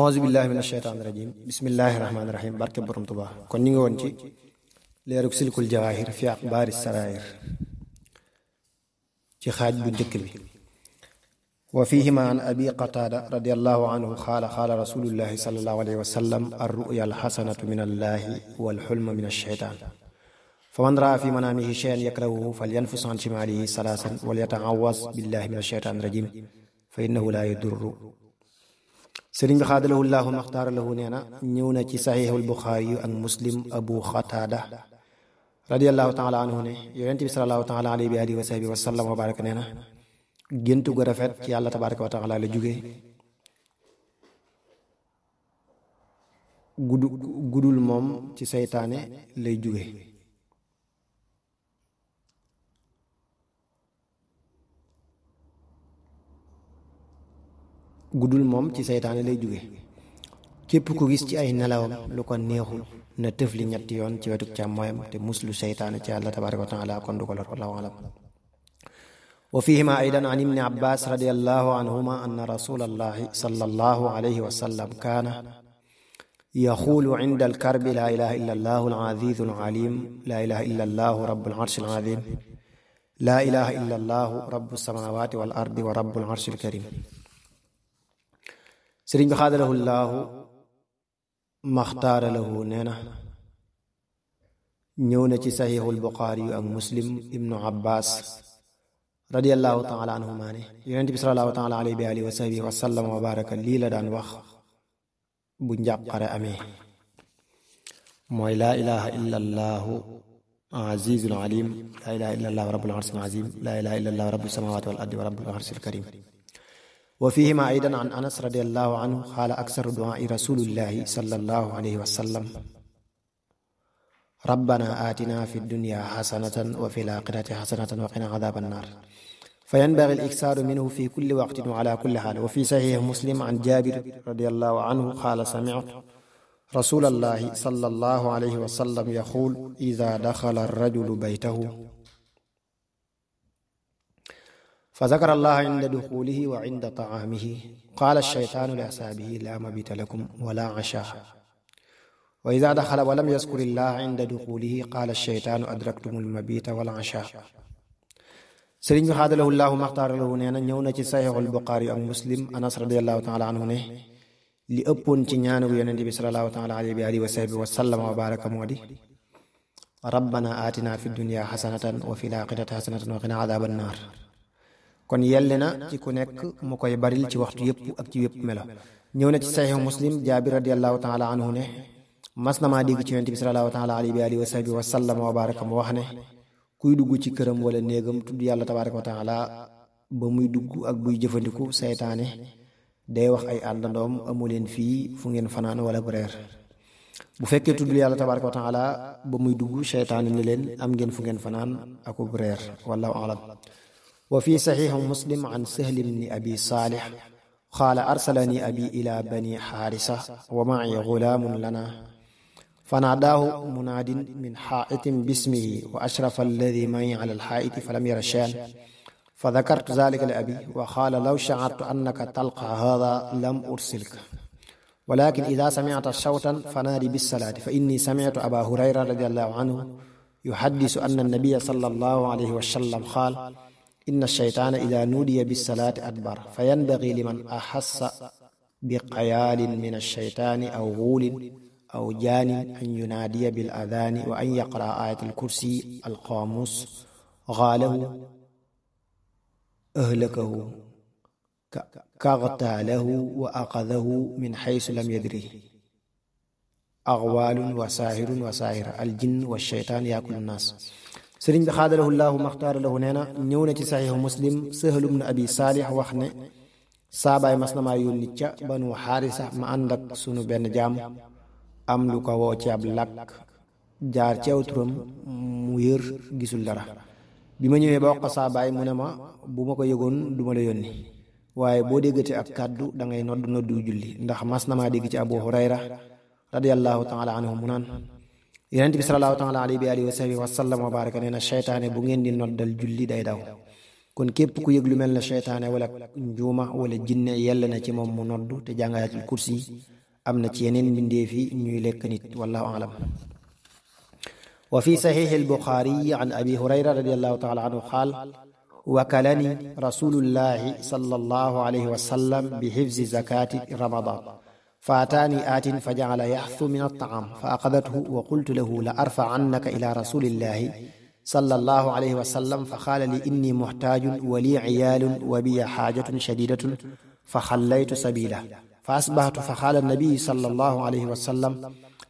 auzu billahi min asheytaani rajim bismillahi rahmaani rahim barke borom Tuubaa kon ñu ngi woon ci leerug silkul jawaahir fi axbaari saraayir ci xaaj bu njëkk bi wa fihima an abi qataada radiallahu anhu qaala rasulullahi sallallahu alayhi wa sallam arruya alxasanatu min allahi walxulma min asheytaan faman raa fi manaamihi cheyan yakrahuhu falyanfus an shimaalihi salaasan walyataawaz billahi min asheytaani rajim fa innahu laa yadurru sëriñ bi xaadalahu llaahu maxtaara lahu nee na ñëw na ci saxiixul buxaari yu ak muslim abu xataada radiallahu taala anhu ne yonent bi salallahu taala alayhi wa alihi wa sahbihi wa sallam wa baraka nee na gént gu rafet ci yàlla tabaraka wa taala la jóge gudul moom ci seytaane lay jóge guddul moom ci seytaane lay jóge képp ku gis ci ay nelawam lu ko neexul na tëfli ñetti yoon ci wetu càmmooyam te muslu seytaane ci yàlla tabaraka wa taala kon du ko lor wallahu alam wa fihima aydan an ibni abbas radiallahu anhuma anna rasulallahi sallallahu alayhi wa sallam kaana yaxuulu inda alkarbi la ilaha illa allahu alazizu alalim la ilaha illa allahu rabbul arshi alazim la ilaha illa allahu rabbus samawati wal ardi wa rabbul arshi alkarim sëriñ bi xaadalahu llaahu maxtaara lahu nee na ñëw na ci saxiixul buxaari yu ak muslim ibnu abbas radiallahu taala anhuma ne yonent bi salallahu taala alayhi wa alihi wa sahbihi wa sallam wa baraka lii la daan wax bu njàqare amee mooy laa ilaha illa allahu azizul alim laa ilaha illa allahu rabbul arshil azim laa ilaha illa allahu rabbus samawati wal ardi wa rabbul arshil karim wa fihima aydan an anas radiallahu anhu qaala aksaru duaai rasulillahi sallallahu alayhi wa sallam rabbana atina fi dunya xasanatan wa fi laaxirati xasanatan wa qina adaaba annar fa yanbagi aliksaaru minhu fi kulli waqtin wa ala kulli xaal wa fi saxiix muslim an jaabir radiallahu anhu qaala samictu rasulallahi sallallahu alayhi wa sallam yaxuul ida daxala arrajulu baytahu فذكر الله عند دخوله وعند طعامه قال الشيطان لأصحابه لا مبيت لكم ولا عشاء وإذا دخل ولم يذكر الله عند دخوله قال الشيطان أدركتم المبيت والعشاء sëriñ bi xaadalahu llaahu maxtaara lahu nee na ñëw na ci saxiixul buxaari ak muslim anas radiallahu taala anhu ne li ëppoon ci ñaanu yonent bi salallahu taala alayhi wa sahbihi wa sallam wa baraka moo di rabbana aatina fi dunya xasanatan wa fi laaxirati xasanatan wa qina adaaba annaar kon yelle na ci ku nekk mu koy baril ci waxtu yëpp ak ci yëpp melo ñëw na ci saxiix muslim jaabir radiallahu taala anhu ne mas na maa dégg ci yonent bi salallahu taala alayhi wa sahbihi wa sallam wa baraka mu wax ne kuy dugg ci këram wala néegam tudd yàlla tabaraka wa taala ba muy dugg ak buy jëfandiku seytaane day wax ay àndandoom amuleen fii fu ngeen fanaan wala bu reer bu fekkee tudd yàlla tabaraka wa taala ba muy dugg seytaane ni leen am ngeen fu ngeen fanaan aku bu reer wallahu alam wa fi saxiix muslim an sahli bni abi saalix qaala arsalani abi ila bani xaarisa wa maci gulaamun lana fanaadaahu munaadin min xaa'itin bismihi wa ashrafa alladi maci ala alxaa'iti falam yara shay'an fa dakartu zalika li abi wa qaala law sha'artu annaka talqa haada lam ursilka walakin ida samicta shawtan fanaadi bissalaati fa inni samictu aba hurayra radiallahu anhu yuxaddisu anna annabiya sallallahu alayhi wa sallam qaal inna ash-shaytaana idaa nuudiya bis-salaati adbara fa yanbagii liman axassa biqayaalin min ash-shaytaani aw guulin aw jaanin an yunaadiya bil-adaani wa an yaqra'a aayatal kursi al-qaamuus gaalahu ahlakahu kagtaalahu wa axadahu min xaysu lam yadri agwaalun wa saahirun wa saahira al-jinn wa ash-shaytaan yaakulu nnaas sëriñ bi xaadalahu llaahu maxtaara lahu nee na ñëw na ci saxiixu muslim sahlu bnu abi saalix wax ne saabaay mas na maa yónni ca banu xaarisa ma ànd ak sunu benn jaam am lu ko woo ci ab làkk jaar ci aw turam mu yër gisul dara bi ma ñëwee ba wax ko saabaay mu ne ma bu ma ko yëgoon du ma la yónni waaye boo déggate ak kàddu da ngay noddu julli ndax mas na maa dégg ci abu hurayra radiallahu taala anhu mu naan yonent bi salallahu taala alayhi wa alihi wa sahbihi wa sallam wa baraka nee na seytaane bu ngeen di noddal julli day daw kon képp ku yëg lu mel ne seytaane wala njuuma wala jinne yell na ci moom mu noddu te jàng ayatul kursi am na ci yeneen mbindeef yi ñuy lekk nit wallahu alam. wa fi saxiix al-Buxaari an abi hurayra radiyallahu taala anhu qaal wakalani rasulullahi sallallahu alayhi wa sallam bi hifzi zakati ramadan فأتاني آت فجعل يحث من الطعام فأخذته وقلت له لأرفعنك إلى رسول الله صلى الله عليه وسلم فقال لي إني محتاج ولي عيال وبي حاجة شديدة فخليت سبيله فأصبحت فقال النبي صلى الله عليه وسلم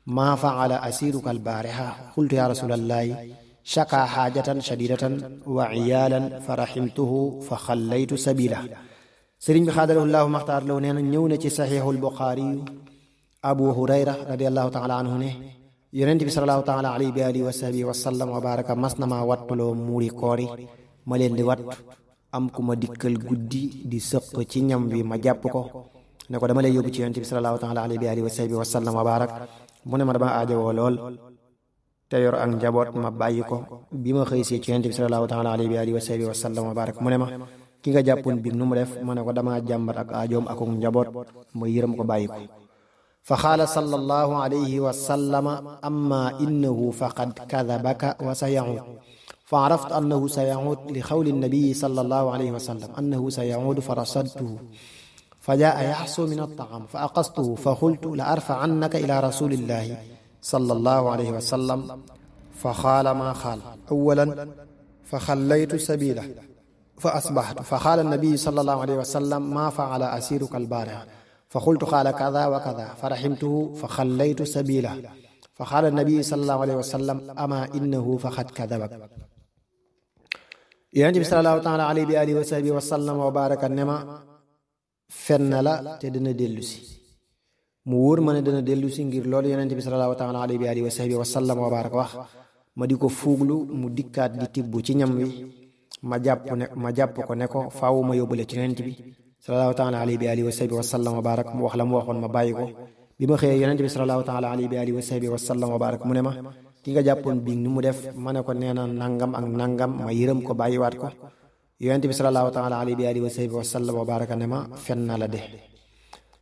ما فعل أسيرك البارحة قلت يا رسول الله شكا حاجة شديدة وعيالا فرحمته فخليت سبيله sëriñ bi xaadalahu llaahu maxtaar law nee na ñëw na ci saxiixul Buxaari abu hurayra radiallahu taala anhu ne yonent bi salallahu taala alayhi bi alihi wa sahbihi wa sallam wa baraka mas na maa wattuloo muuri koori ma leen di watt am ku ma dikkal guddi di sëq ci ñam bi ma jàpp ko ne ko dama lay yóbbu ci yonent bi salallahu taala alayhi bi alihi wa sahbihi wa sallam wa barak mu ne ma dama aajowoo lool te yor ak njaboot ma bàyyi ko bi ma xëy si ci yonent bi salallahu taala alayhi bi alihi wa sahbihi wa sallam wa barak mu ne ma ki nga jàppoon bi nu mu def ma ne ko dama jàmbat ak aajoom ak njaboot ma yërëm ko bàyyi ko fa qaala sallallahu alayhi wa sallama amma innahu faqad kadabaka wa sayaud fa araftu annahu sayaud li xawli nabii sallallahu alayhi wa sallam annahu sayaud fa rasadtuhu fa jaa yaxsu min altaam fa aqastuhu fa qultu la arfa'annaka ila rasulillahi sallallahu alayhi wa sallam fa qaala ma qaal awalan fa xallaytu sabila فأصبحت فقال النبي صلى الله عليه وسلم ما فعل أسيرك البارحة فقلت قال كذا وكذا فرحمته فخليت سبيله فقال النبي صلى الله عليه وسلم أما إنه فقد كذبك يعني صلى الله تعالى عليه بآله وصحبه وسلم وبارك النما fenn la te dana dellusi mu wóor ma ne dana dellusi ngir loolu yonent bi sallallahu taala alayhi bi alihi wa sahbihi wa sallam wa baraka wax ma di ko fuuglu mu dikkaat di tibb ci ñam wi ma jàpp ko ne ko faaw ma yóbbule ci yonent bi sallallahu taala alayhi bi alihi wa sahbihi wa sallam wa barak mu wax la mu waxoon ma bàyyi ko bi ma xëyee yonent bi sallallahu taala alayhi bi alihi wa sahbihi wa sallam wa barak mu ne ma ki nga jàppoon bi ni mu def ma ne ko nee na nangam ak nangam ma yërëm ko bàyyiwaat ko yonent bi sallallahu taala alayhi bi alihi wa sahbihi wa sallam wa baraka ne ma fen na la de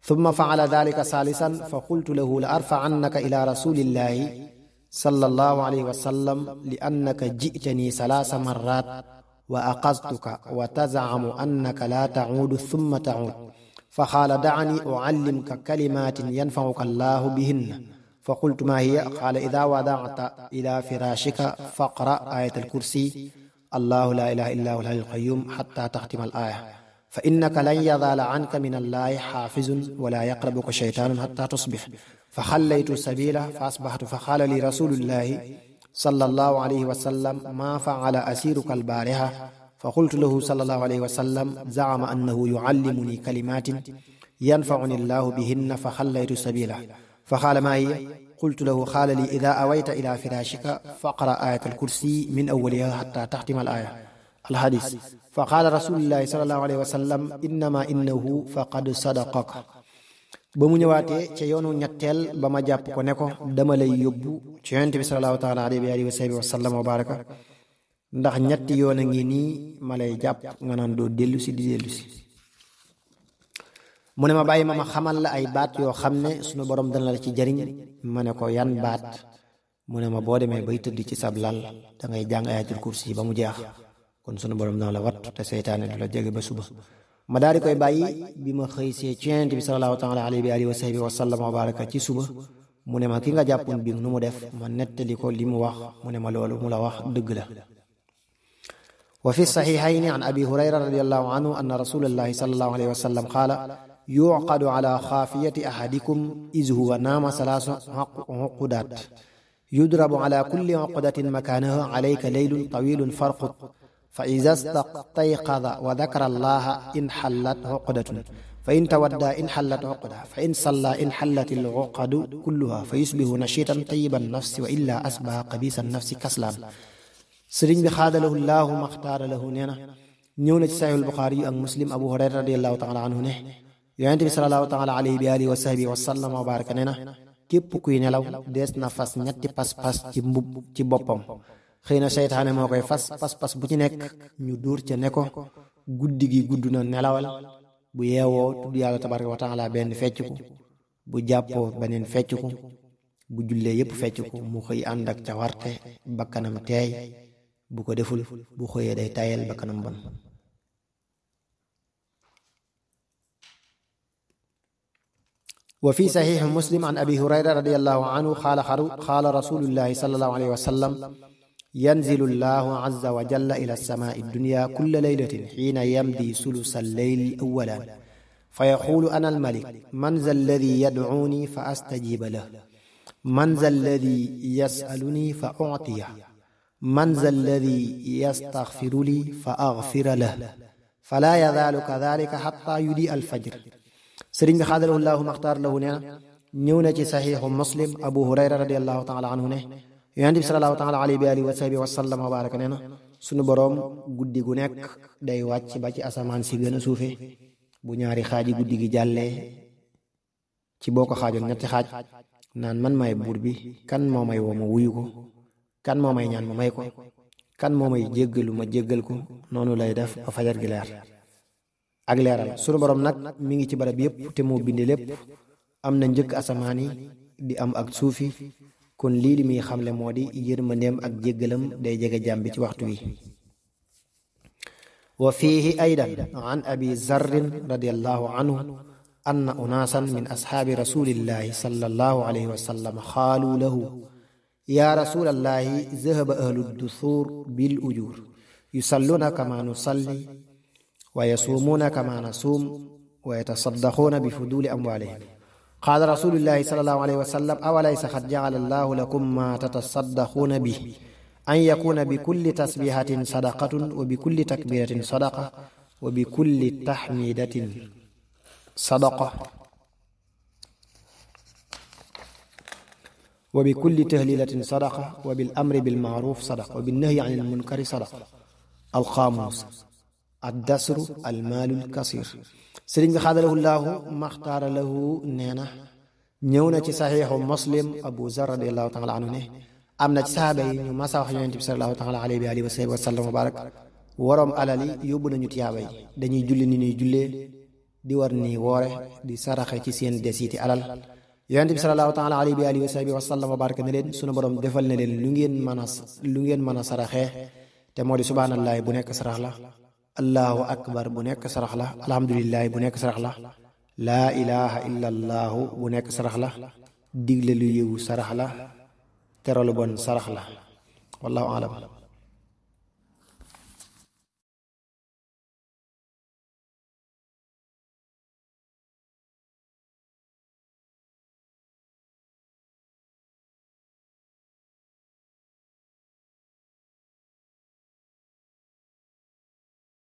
thumma faala dalika salisan fa qultu lahu la arfa'annaka ila rasulillahi sallallahu alayhi wa sallam li annaka ji'tani salasa marrat wa aqaztuka wa tazamu annaka la ta'udu thumma ta'ud fa qala da'ani u'allimka kalimatin yanfa'uka allahu bihinna fa qultu ma hiya qala idha wada'ta ila firashika faqra ayat al-kursi الله لا إله إلا هو الحي القيوم حتى تختم الآية فإنك لن يزال عنك من الله حافظ ولا يقربك شيطان حتى تصبح فخليت سبيله فأصبحت فقال لي رسول الله صلى الله عليه وسلم ما فعل أسيرك البارحة فقلت له صلى الله عليه وسلم زعم أنه يعلمني كلمات ينفعني الله بهن فخليت سبيله فقال ما هي قلت له قال لي إذا أويت إلى فراشك فاقرأ آية الكرسي من أولها حتى تختم الآية الحديث فقال رسول الله صلى الله عليه وسلم إنه فقد صدقك ba mu ñëwaatee ca yoonu ñetteel ba ma jàpp ko ne ko dama lay yóbbu ci yonent bi sallallahu taala alayhi wa sahbihi wa sallam wa baraka ndax ñetti yoon a ngi nii ma lay jàpp nga naan doo dellu si di dellu si mu ne ma bàyyi ma xamal la ay baat yoo xam ne sunu borom dana la ci jariñ ma ne ko yan baat mu ne ma boo demee bay tëdd ci sab lal da ngay jàng ayatul kursi ba mu jeex kon sunu borom dana la wattu te seytaane du la jege ba suba ma daal di koy bàyyi bi ma xëy see ci yonent bi sallallahu taala alayhi wa sahbihi wa sallam wa baraka ci suba mu ne ma ki nga jàppoon bi nu mu def ma nettali ko li mu wax mu ne ma loolu mu la wax dëgg la wa fi saxiixayni an abi hurayra radiyallahu anhu anna rasulallahi sallallahu alayhi wa sallam qaala yuqadu ala xaafiyati ahadikum iz huwa naama salaasu uqudaat yudrabu ala kulli uqdatin makaanaha alayka leylun tawilun farqud fa iza stayqada wa dakara allaha in xallat uqdatun fa in tawadda in xallat uqda fa in salla in xallat al uqadu kulluha fa yusbihu nashitan tayyiban nafsi wa illa asbaha qabisan nafsi kaslaan sëriñ bi xaadalahu llaahu maxtaara lahu nee na ñëw na ci saxiixul buxaari yu ak muslim abu hurayra radiyallahu taala anhu ne yonent bi sallallahu taala alayhi bi alihi wa sahbihi wa sallam wa baraka nee na képp kuy nelaw dees na fas ñetti pas-pas ci boppam xëy na seytaane moo koy pas bu ci nekk ñu dóor ca ne ko guddi gi gudd na nelawal, bu yeewoo tudd yàlla tabaraka wa taala benn fecc ko, bu jàppoo beneen fecc ko, bu jullee yépp fecc ko, mu xëy ànd ak cawarte, bakkanam teey. bu ko deful bu xëyee day tayel bakkanam bon. wa fi saxiix muslim an abi hurayra radiyallahu anhu qaala rasulullahi sallallahu alayhi wa sallam yanzilu llahu azza wa jalla ila samaa'i dunya kulla laylatin xiina yamdi sulusa alleyli awalan fa yaqulu ana almalik man za alladi yadcuuni fa astajiba lah man za alladi yasaluni fa uctiya man za alladi yastaxfiru li fa agfira lah fala yazaalu kadalika xatta yudi alfajr. sëriñ bi xaadalahu llahu maxtaar lahu nee na ñëw na ci saxiixu muslim abu hurayra radiallahu taala anhu ne yonent bi salallahu taala alayhi wa alihi wa sahbihi wa sallam wa baraka nee na sunu boroom guddi gu nekk day wàcc ba ci asamaan si gën a suufe bu ñaari xaaji guddi gi jàllee ci boo ko xaajoon ñetti xaaj naan man may buur bi, kan moo may woo ma wuyu ko, kan moo may ñaan ma may ko, kan moo may jéggalu ma jéggal ko. noonu lay def ba fajar gi leer ak leeral. sunu borom nag mi ngi ci barab yépp te moo bindi lépp, am na njëkk asamaan yi di am ak suufi, kon lii li muy xamle moo di yërmandeem ak jéggalam day jege jàmm bi ci waxtu wi. wa fiihi aydan an abi zarrin radiyallahu anhu anna unaasan min ashaabi rasulillahi sallallahu alayhi wa sallam qaalu lahu ya rasulallahi zahaba ahlu duthur bil ujur yusalluna kama nusalli wa yasuumuuna kama nasuum wa yatasaddaquuna bi fuduli amwaalihim. qaala rasulullahi sallallahu alayhi wa sallam awalaysa qad ja'ala allahu lakum ma tatasaddaquuna bi an yakuna bi kulli tasbihatin sadaqatun wa bi kulli takbiratin sadaqa wa bi kulli tahmidatin sadaqa wa bi kulli tahlilatin sadaqa wa bil amri bil ma'ruf sadaqa wa bin nahyi anil munkari sadaqa. alqaamuus addasru almaalul kasir. sëriñ bi xaadalahu llaahu maxtaara lahu nee na ñëw na ci saxiixu muslim abu zar radiallahu taala anhu ne am na ci sahaaba yi ñu masa wax yonent bi salallahu taala alayhi wa sallam wa barak waroom alal yi yóbbu nañu tiyaaba yi, dañuy julli ni ñuy jullee, di war ni woore, di saraxe ci seen desiti alal. yonent bi salallahu taala alayhi wa sallam wa barak ne leen sunu borom defal na leen lu ngeen mën a saraxee, te moo di subhaanallahi bu nekk sarax la, allahu akbar bu nekk sarax la, alhamdulillahi bu nekk sarax la, laa ilaha illa allahu bu nekk sarax la, digle lu yiw sarax la, teralu bon sarax la. wallahu alam.